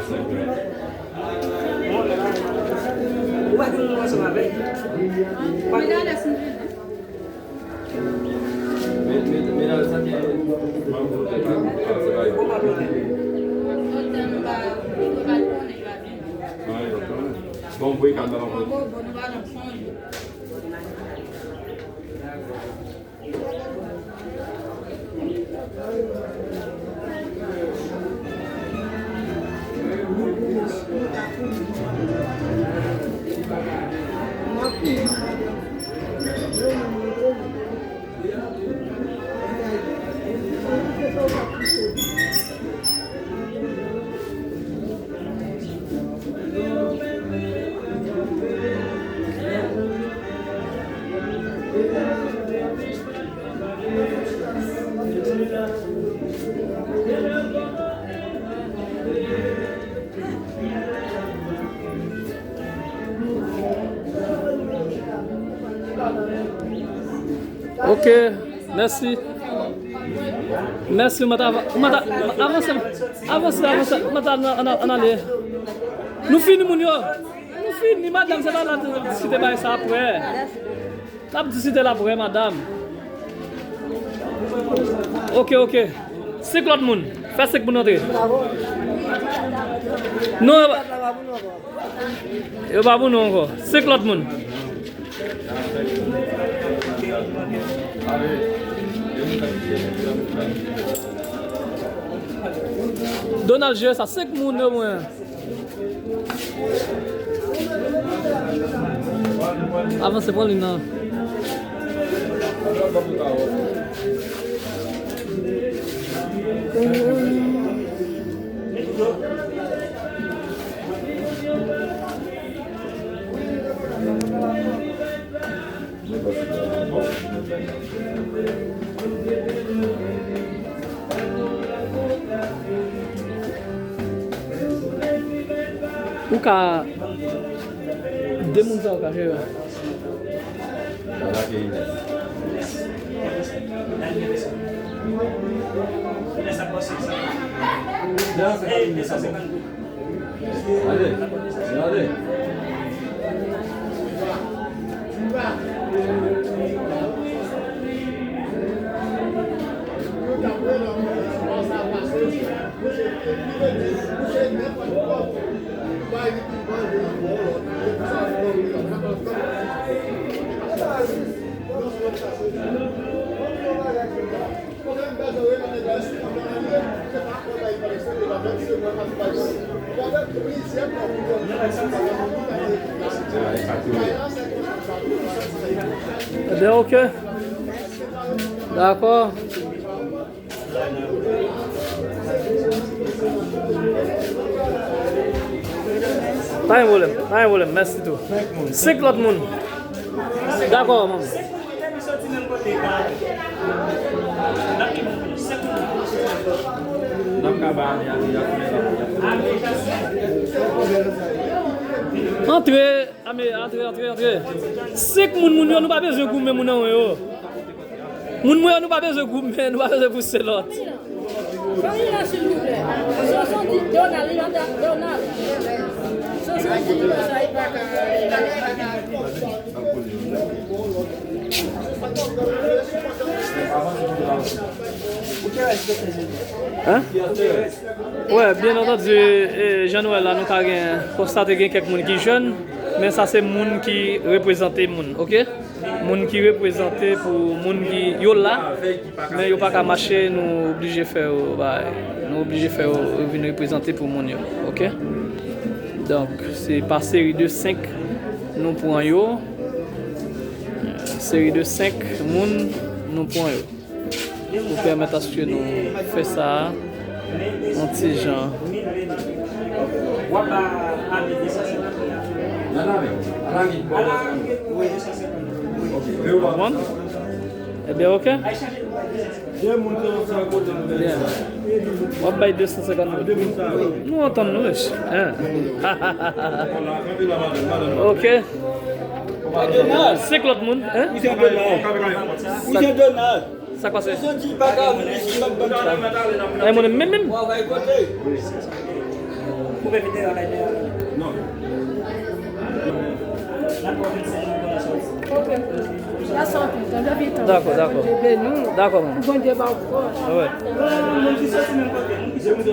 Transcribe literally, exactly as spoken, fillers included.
Ou pa gen moun ansanm avè l. Ou pa gen... Bon, mwen pa konnen. Bon, mwen pa konnen. Ok, mèsi. Mèsi, mwen ta, mwen ta, avanse, avanse, avanse, mwen ta, ann, ann, ann ale. Nou fini, moun yo. Nou fini, madanm, se pa la diskite bagay sa apre. N ap diskite l apre, madanm. Ok, ok. Senk lòt moun. Fè senk moun antre. Non, yo pa, yo pa pou nou ankò. Senk lòt moun. Donald jere sa, senk moun yo mwen. Avanse, pran liy nan. Ou ka, de moun sa ou ka jere. Ale, ale. Ebyen, ok. Dakò. Pa gen pwoblèm, pa gen pwoblèm. Mèsi tou. Senk lòt moun. Dakò, manm. Antre, ame, antre, antre, antre. Senk moun, moun yo, nou pa bezwen goumen moun anwo yo. Moun mwen yo, nou pa bezwen goumen, nou pa bezwen pouse lòt. Fanmi an, silvouplè. Sonson di Donald, li antre ak Donald. Sonson di Donald. Hein? Wè, byen antandi, e, Jan Nwèl la, nou ka gen, konstate gen kèk moun ki jèn, men sa se moun ki reprezante moun, ok? Moun ki reprezante pou moun ki, yo la, men yo pa ka mache, nou oblije fè yo, bay, nou oblije fè yo vin reprezante pou moun yo, ok? Donk, se pa seri de senk nou pran yo. Seri de senk moun nou pran yo. Pou pèmèt aske nou fè sa a yon ti jan. Konprann? Ebyen, ok. Byen. W ap bay de san senkant goud. Nou antann nou, mèsi. Hein? Ok. Senk lòt moun, hein? Sa k pase? Ay, mwen menm, menm. Koupe videyo la, la. Non. N ap pran vennsenk nan kòmanse. Ok. Pase anpil tan, anpil tan. Dakò, dakò. Bondye beni w. Dakò, manman. Pou Bondye ba w fòs. Wè. Moun ki soti menm kote, moun ki soti.